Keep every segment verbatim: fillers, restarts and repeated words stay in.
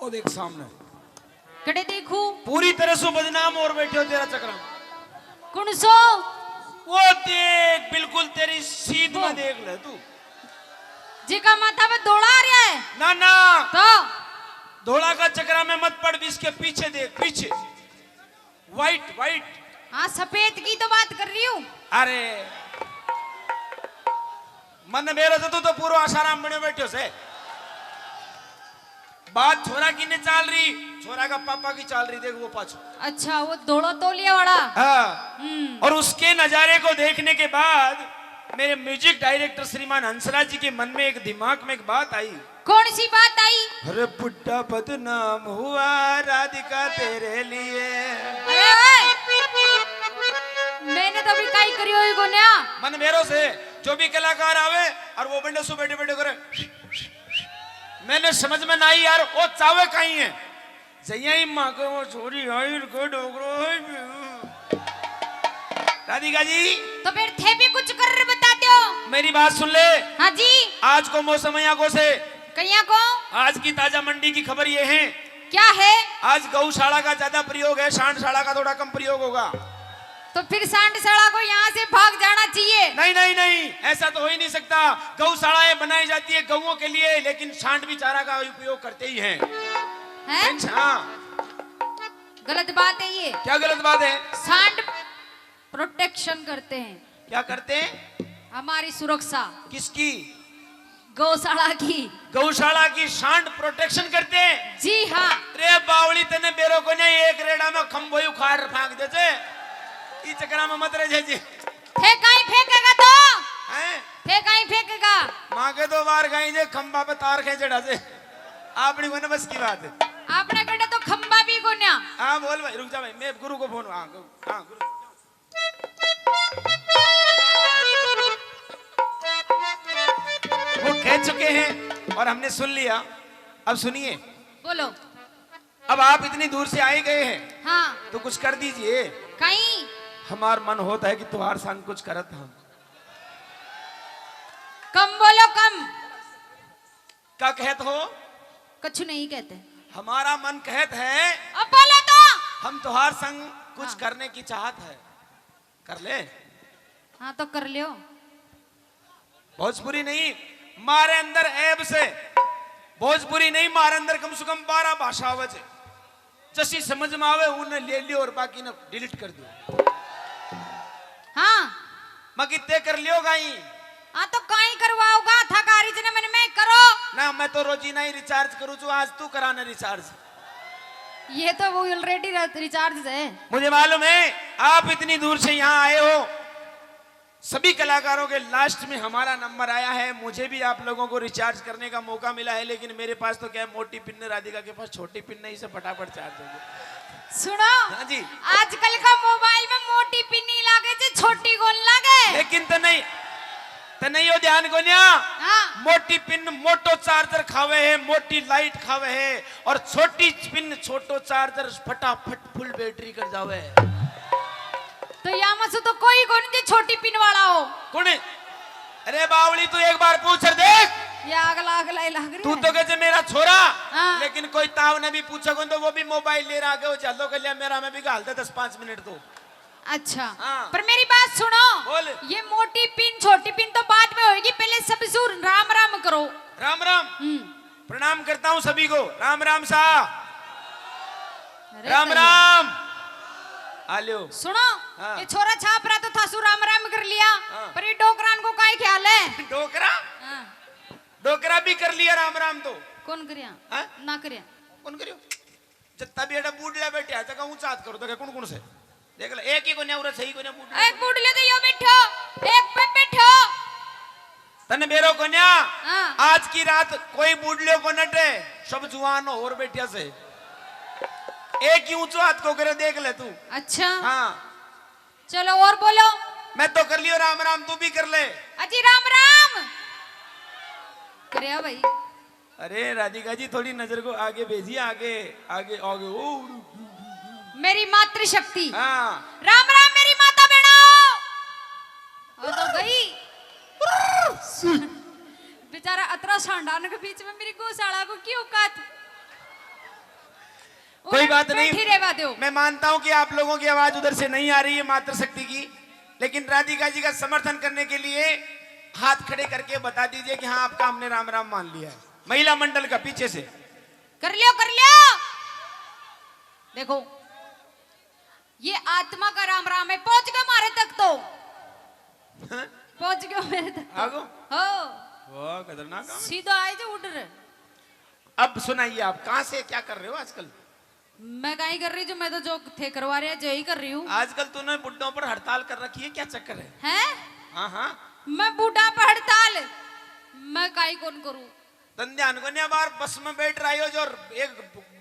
देख सामने। कड़े देखू। पूरी तरह से बदनाम और बैठे हो तेरा चक्कर में। कौन सो? वो देख, बिल्कुल तेरी सीध वो। में देख ले तू। जिका माथा पे धोला आ रहा है। ना, ना। तो? धोला का चक्कर में मत पड़, इसके पीछे देख, पीछे। White, white. हाँ, सफेद की तो बात कर रही हूँ। अरे, मन मेरो से तू तो पूरा आसाराम बने बैठो से। बात छोरा की ने चाल रही, छोरा का पापा की चाल रही, देख वो पाछो। अच्छा, वो धोला तौलिया वाला। हाँ। हम्म। और उसके नजारे को देखने के बाद मेरे म्यूजिक डायरेक्टर श्रीमान हंसराज जी के मन में एक, दिमाग में एक बात आई। कौन सी बात आई? अरे बुड्ढा बदनाम हुआ राधिका तेरे लिए। अरे ओए! मैंने तो अभी काई करी हुई कोन्या। मन मेरो से जो भी कलाकार आवे और वो बंडे सु बैठे बैठे करे, मैंने समझ में ना आई यार, वो चावे काई है। जैया ही माँ के वो छोरी आई के डोकरो है। राधिका जी। तो फिर थे भी कुछ कर बता दो। मेरी बात सुन ले। हाँ जी। आज को मौसम यहाँ को से। कहिया को? आज की ताजा मंडी की खबर ये है। क्या है? आज गौशाला का ज्यादा प्रयोग है, सांडशाला का थोड़ा कम प्रयोग होगा। तो फिर सांडशाला को यहाँ से भाग जाना चाहिए। नहीं, नहीं, नहीं, ऐसा तो हो ही नहीं सकता। गौशालाएं बनाई जाती है गऊओं के लिए, लेकिन सांड भी चारा का उपयोग करते ही हैं। हैं? टेंशन, हाँ। गलत बात है ये। क्या गलत बात है? सांड प्रोटेक्शन करते हैं। क्या करते हैं? हमारी सुरक्षा। किसकी? गौशाला की। गौशाला की सांड प्रोटेक्शन करते हैं। जी हाँ। रे बावली, तने बेरो को नहीं, एक रेड़ा में खंभो ही उखाड़ फेंक देते। ई चक्करा में मत रह जाए जी। थे काई फेंकेगा तो? हैं? थे काई फेंकेगा? माँ के दो बार गई जे खंभा पे तार खेंचड़ा से। आपने को ना बस की बात है। आपने कटे तो खंभा भी कोन्या। हाँ बोल भाई, रुक जा भाई, मैं गुरु को फोन, हाँ, गु-, हाँ, गुरु। वो कह चुके हैं और हमने सुन लिया। अब सुनिए। बोलो। अब आप इतनी दूर से आए गए हैं, हाँ। तो कुछ कर दीजिए। कहीं? हमार मन होता है कि तुम्हार संग कुछ करत हम। कम बोलो, कम। क्या कहत हो? कछु नहीं कहते। हमारा मन कहत है। अब बोलो तो। हम तुम्हार संग कुछ हाँ। करने की चाहत है। कर ले। हाँ, तो कर लियो। भोजपुरी नहीं, मारे अंदर ऐब से। भोजपुरी नहीं, मारे अंदर कम से कम बारह भाषा आवे छे। जसी समझ में आवे, उन्हें ले लियो और बाकी ने डिलीट कर दियो। हाँ। मैं कितने कर लियो गाई? हाँ, तो काई करवाओगा? था गाड़ी ने मन में करो। ना, मैं तो रोजीना ही रिचार्ज करूँ छू, आज तू करा ना रिचार्ज। ये तो वो ऑलरेडी रिचार्ज है। मुझे मालूम है, आप इतनी दूर से यहाँ आए हो, सभी कलाकारों के लास्ट में हमारा नंबर आया है, मुझे भी आप लोगों को रिचार्ज करने का मौका मिला है, लेकिन मेरे पास तो क्या है, मोटी पिन, राधिका के पास छोटी पिन नहीं, से फटाफट चार्ज हो गया। सुनो, हाँ जी। आजकल का मोबाइल में मोटी पिन ही लागे जे, छोटी कौन लागे? लेकिन तो नहीं, तो नहीं हो ध्यान को न्या। हाँ। मोटी पिन मोटो चार्जर खावे है, मोटी लाइट खावे है, और छोटी पिन छोटो चार्जर फटाफट फुल बैटरी कर जावे है। तो या में से तो कोई कौन जे छोटी पिन वाला हो? कौन? अरे बावली, तू एक बार पूछ और देख। ये अगला, अगला ही लग रही तू है। तो कहे मेरा छोरा, हाँ। लेकिन कोई ताव ने भी पूछा कौन, तो वो भी मोबाइल ले रहा, वो चालो कर लिया, मेरा में भी घाल दे दस पाँच मिनट तो। अच्छा, हाँ। पर मेरी बात सुनो। बोल। ये मोटी पिन, छोटी पिन तो बाद में होगी, पहले सब सु राम राम करो। राम राम। हम्म। प्रणाम करता हूँ सभी को। राम राम सा। अरे राम भैया। राम। आल्यो। सुनो, हाँ। ये छोरा छाप रहा तो थासु राम राम कर लिया, हाँ। पर ये डोकरान को काई ख्याल है? डोकरा? हाँ। डोकरा भी कर लिया राम राम तो। कौन करिया? हाँ? ना करिया। कौन करियो? जत्ता भी एड़ा बूढ़ ले बैठे हैं, जगह ऊंचा हाथ करो, देखे कौन कौन से? देख ले, एक ही कोन्या उरे सही कोन्या बूढ़ ले। एक बूढ़ ले तो यो बैठो, एक पे बैठो। तने बेरो कोन्या, हाँ। आज की रात कोई बूढ़ ले को नटे, सब जुआन और बैठिया से। एक ही ऊंचो हाथ को करे, देख ले तू। अच्छा। हाँ। चलो और बोलो। मैं तो कर लियो राम राम, तू भी कर ले। अजी राम राम। करे भाई। अरे राधिका जी, थोड़ी नजर को आगे भेजिए, आगे, आगे, आगे। ओ। मेरी मातृशक्ति। हाँ। राम राम मेरी माता बहनों। वो तो गई। बेचारा अतरा सांडान के बीच में मेरी गौशाला को क्यों औकात? कोई बात नहीं। बैठी रहवा दो। मैं मानता हूं कि आप लोगों की आवाज उधर से नहीं आ रही है मातृशक्ति की, लेकिन राधिका जी का समर्थन करने के लिए हाथ खड़े करके बता दीजिए कि हाँ, आपका हमने राम राम मान लिया है। महिला मंडल का पीछे से। कर लियो, कर लियो। देखो, ये आत्मा का राम राम है। पहुंच गए मारे तक तो। हाँ? पहुंच गए मेरे तक तो। आगो? हो। वाह, खतरनाक काम है। सीधा आए जो उड़ रहे। अब सुनाइए, आप कहाँ से क्या कर रहे हो आजकल? मैं काई कर रही हूँ, मैं तो जो थे करवा रहे हैं, जो ही कर रही हूँ। आजकल तूने बुड्ढों पर हड़ताल कर रखी है, क्या चक्कर है? हैं? हाँ, हाँ। मैं बूढ़ा पर हड़ताल, मैं काई कौन करूँ? तन ध्यान को नहीं, बार बस में बैठ रही हो जो एक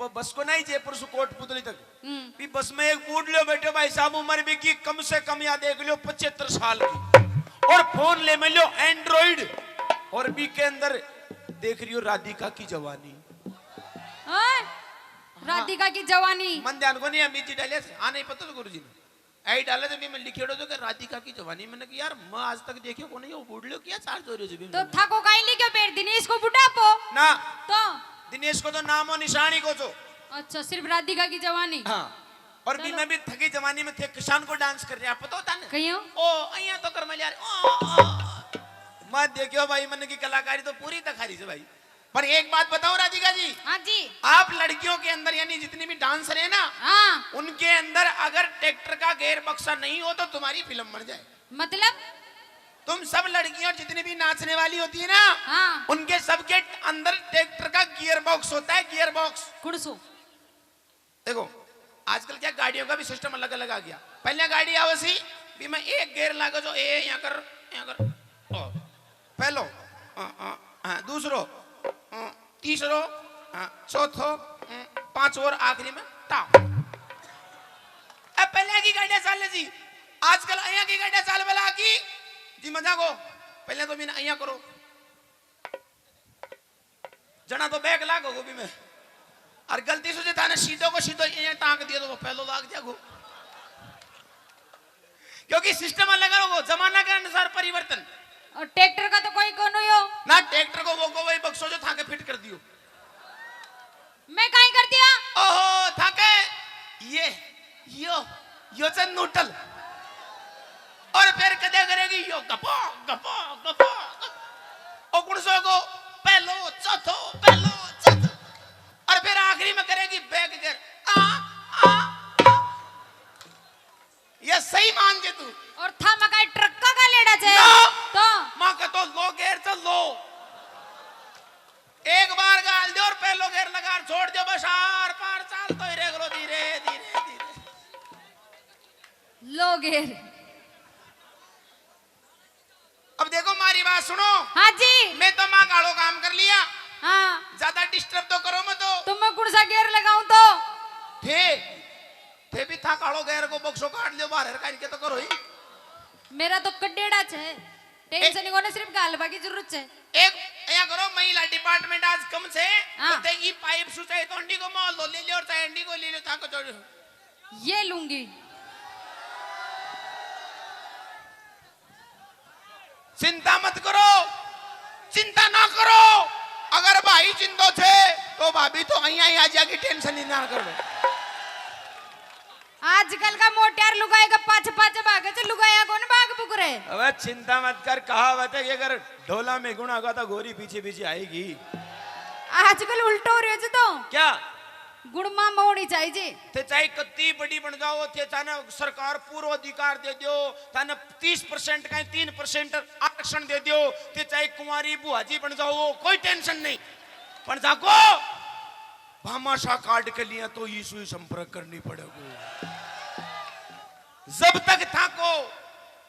ब-, बस को नहीं, जयपुर से कोटपुतली तक। हम्म। भी बस में एक बूढ़ लियो बैठे, भाई साहब, उम्र भी की कम से कम या देख लियो पचहत्तर साल की, और फोन ले में लियो एंड्रॉइड, और बी के अंदर देख रही हो राधिका की जवानी। ओए, हाँ। राधिका की जवानी। मन ध्यान को नहीं, अमित जी डाले थे। हाँ, नहीं पता तो गुरु जी ने। ऐ डाले थे, भी मैं लिखेड़ो जो कि राधिका की जवानी। मैंने कि यार, मैं आज तक देखे को नहीं, वो बूढ़ लियो क्या चार्ज हो रही हो जी? तो थाको काई लिखे फिर दिनेश को बुढ़ापो? ना। तो? दिनेश को तो नामो निशान ही को जो। अच्छा, सिर्फ राधिका की जवानी। हाँ। और भी चलो। मैं भी थकी जवानी में थे किसान को डांस कर रहा, पता होता ना? कहियो। ओ, अइया तो कर मैं लिया रे। ओ, ओ, ओ। मत देखियो भाई, मन की कलाकारी तो पूरी दिखा रही है भाई। पर एक बात बताओ राधिका जी। हाँ जी। आप लड़कियों के अंदर यानी जितनी भी डांसर है ना, हाँ। उनके अंदर अगर ट्रैक्टर का गियर बक्सा नहीं हो तो तुम्हारी फिल्म बन जाए। मतलब? तुम सब लड़कियां और जितनी भी नाचने वाली होती है ना, हाँ। उनके सबके अंदर ट्रैक्टर का गियर बॉक्स होता है, गियर बॉक्स। कुड़सो। देखो, आजकल क्या गाड़ियों का भी सिस्टम अलग अलग आ गया। पहले गाड़ी आवे सी, भी मैं एक गियर लागे जो ए यहाँ कर, यहाँ कर, ओ, पहलो, हाँ, हाँ, हाँ, दूसरो, हाँ, तीसरो, हाँ, चौथो, हम्म, पांचवो और आखिरी में टा। अब पहले की गाड़ियां चाले जी, आजकल अया की गाड़ियां चाल वाला की जी मजा को। पहले तो मैंने अया करो, जना तो बैक लाग हो भी मैं। और गलती से जे थाने सीधो को सीधो ये टांग दियो तो वो पहलो लाग जागो। क्योंकि सिस्टम अलग हो, जमाना के अनुसार परिवर्तन। और ट्रैक्टर का तो कोई कोनो यो। ना, ट्रैक्टर को वो को वही बक्सो जो थाके फिट कर दियो। मैं काई कर दिया? ओहो, थाके ये, यो, यो से नूटल। और फिर कदे करेगी यो गपो, गपो, गपो, गपो। ओ कुण सो को? पहलो, चौथो, पहलो, चौथो। और फिर आखिरी में करेगी बैक गियर। आ, आ, आ। ये सही मान जे तू। और था मकाई ट्रक का लेड़ा छे? ना। तो? माँ का तो लो गियर से लो। एक बार गाल दे और पहलो गियर लगा और छोड़ दे, बस आर पार चाल तो ही रेगलो धीरे, धीरे, धीरे। लो गियर। अब देखो, मारी बात सुनो। हाँ जी। मैं तो माँ कालो काम कर लिया। हाँ। ज्यादा डिस्टर्ब तो करो मत। तो मैं कौन सा गियर लगाऊं तो? थे, थे भी था कालो गियर को बक्सो काट लियो, बाहर काट के तो करो ही। मेरा तो कड्डेड़ा छे, टेंशन एक कोने, सिर्फ गालबा की जरूरत छे। एक या करो, महिला डिपार्टमेंट आज कम छे, हाँ। तो ते ई पाइप सु चाहे तो अंडी को माल लो, ले ले और चाहे अंडी को ले ले, था को जोड़। ये लूंगी। चिंता मत करो, चिंता ना करो। अगर भाई जिंदो छे, तो भाभी तो अइयां ही आ जाएगी, टेंशन ही ना करो। आजकल का मोटियार लुगाई का पाछे पाछे भागे छे, लुगाया कौन भाग बुक रे? अबे चिंता मत कर, कहावत है कि अगर ढोला में गुण होगा तो घोड़ी पीछे पीछे आएगी। आजकल उल्टो हो रहे हो जी तो। क्या? गुण मामा होनी चाहिए जी। थे चाहे कत्ती बड़ी बन जाओ, थे चाहे सरकार पूरा अधिकार दे दो, थाने तीस परसेंट का तीन परसेंट आरक्षण दे दो, थे चाहे कुंवारी बुआजी बन जाओ, कोई टेंशन नहीं। पण जाको भामाशाह कार्ड के लिए तो यीशु ही संपर्क करनी पड़ेगी। जब तक थाको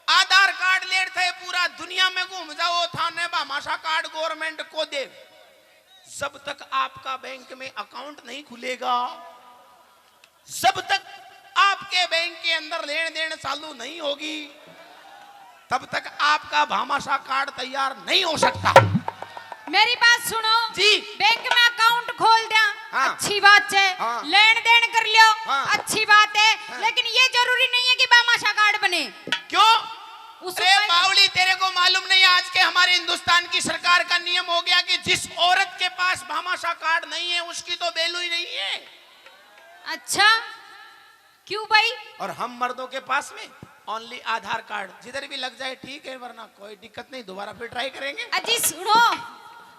आधार कार्ड लेट थे पूरा दुनिया में घूम जाओ, थाने भामाशाह कार्ड गवर्नमेंट को दे, जब तक आपका बैंक में अकाउंट नहीं खुलेगा, जब तक आपके बैंक के अंदर लेन देन चालू नहीं होगी, तब तक आपका भामाशाह कार्ड तैयार नहीं हो सकता। मेरी बात सुनो जी। बैंक में अकाउंट खोल दिया, हाँ। अच्छी बात है। हाँ। लेन देन कर लियो, हाँ। अच्छी बात है। हाँ। लेकिन ये जरूरी नहीं है कि भामाशाह कार्ड बने। क्यों? अरे बावली, तेरे को मालूम नहीं, आज के हमारे हिंदुस्तान की सरकार का नियम हो गया कि जिस औरत के पास भामाशाह कार्ड नहीं है, उसकी तो वैल्यू ही नहीं है। अच्छा, क्यों भाई? और हम मर्दों के पास में ओनली आधार कार्ड, जिधर भी लग जाए ठीक है, वरना कोई दिक्कत नहीं, दोबारा फिर ट्राई करेंगे। अजी सुनो,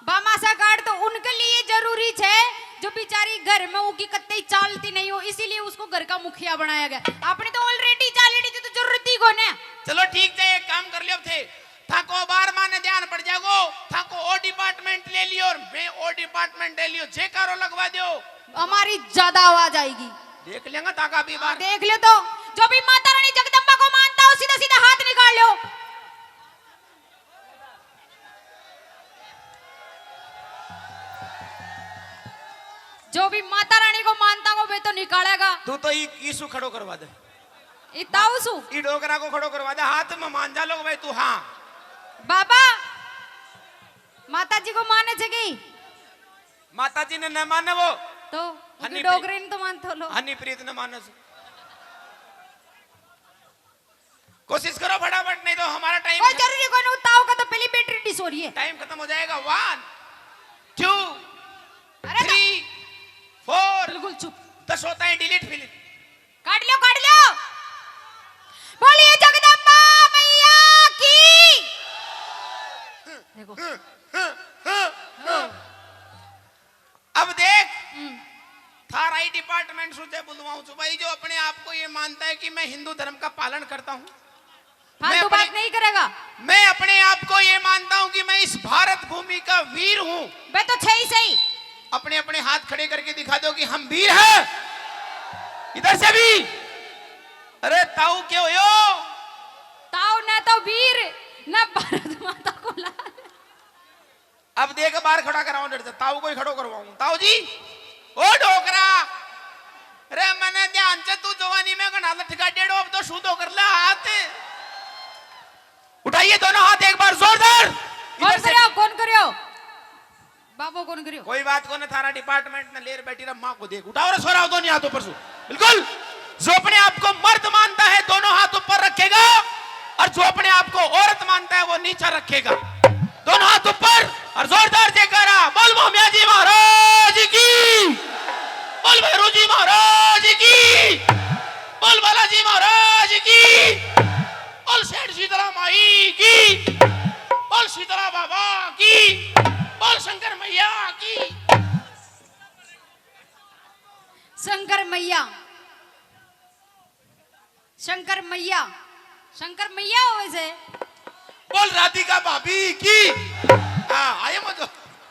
बामासा कार्ड तो उनके लिए जरूरी है जो बेचारी घर में उनकी कत्ते चालती नहीं हो, इसीलिए उसको घर का मुखिया बनाया गया। आपने तो ऑलरेडी चालती थी, तो जरूरत ही कोने। चलो ठीक है, एक काम कर लियो थे, थाको बारहवाँ ने ध्यान पड़ जाएगो, थाको ओ डिपार्टमेंट ले लियो और मैं ओ डिपार्टमेंट ले लियो, जयकारो लगवा दियो। हमारी ज्यादा आवाज आएगी। देख लेंगे ताका भी हाँ, बार। देख लो तो, जो भी माता रानी जगदम्बा को मानता हो, सीधा सीधा हाथ निकाल लो। जो भी माता रानी को मानता हो, वे तो निकालेगा। तू तो ई-, यीशु खड़ो करवा दे। ई ताऊ सु। ई डोकरा को खड़ो करवा दे, हाथ में मान जा लोग भाई, तू हाँ। बाबा, माता जी को माने छे की? माता जी ने न माने वो। तो उनकी हनी प्रीत। डोकरी ने तो मानतो लो। हनी प्रीत ने माने से। कोशिश करो फटाफट, नहीं तो हमारा टाइम कोई खत्म। जरूरी कोई नहीं, ताऊ का तो पहली बैटरी डिस हो रही है। टाइम खत्म हो जाएगा। वन, टू, अरे ना। Three, four. बिल्कुल चुप। दस होता है डिलीट फिर। काट लो, काट लो। बोलिए जगदम्बा मैया की। देखो। अब देख, हम्म। थारा ही डिपार्टमेंट सुझे बुलवाऊं छु भाई, जो अपने आप को ये मानता है कि मैं हिंदू धर्म का पालन करता हूँ। फालतू मैं अपने, बात नहीं करेगा। मैं अपने आप को ये मानता हूँ कि मैं इस भारत भूमि का वीर हूँ। बे तो छे ही सही। अपने अपने हाथ खड़े करके दिखा दो कि हम वीर हैं। इधर से भी। अरे ताऊ क्यों हो? ताऊ ना तो वीर, ना भारत माता को लाल। अब देख बाहर खड़ा कराऊं, डर से ताऊ को ही खड़ो करवाऊं। ताऊ जी, ओ डोकरा, रे मने ध्यान से तू जवानी में घना लटका डेढ़ो, अब तो सूधो कर ले हाथ। उठाइए दोनों हाथ एक बार जोरदार। कौन इधर से करियो, कौन करियो? बाबो कौन करियो? कोई बात को ना, थारा डिपार्टमेंट ना लेर बैठी रहा, माँ को देख। उठाओ रे छोरा, दोनों हाथ ऊपर से। बिल्कुल। जो अपने आप को मर्द मानता है, दोनों हाथ ऊपर रखेगा, और जो अपने आप को औरत मानता है, वो नीचा रखेगा। दोनों हाथ ऊपर और जोरदार जयकारा। बोल मोहम्मद जी महाराज की, बोल भैरू जी महाराज की, बोल बालाजी महाराज की, बोल सेठ शीतला माई की, बोल शीतला बाबा की, बोल शंकर मैया की। शंकर मैया, शंकर मैया, शंकर मैया होवे से। बोल राधिका भाभी की। हाँ, आइए मजो।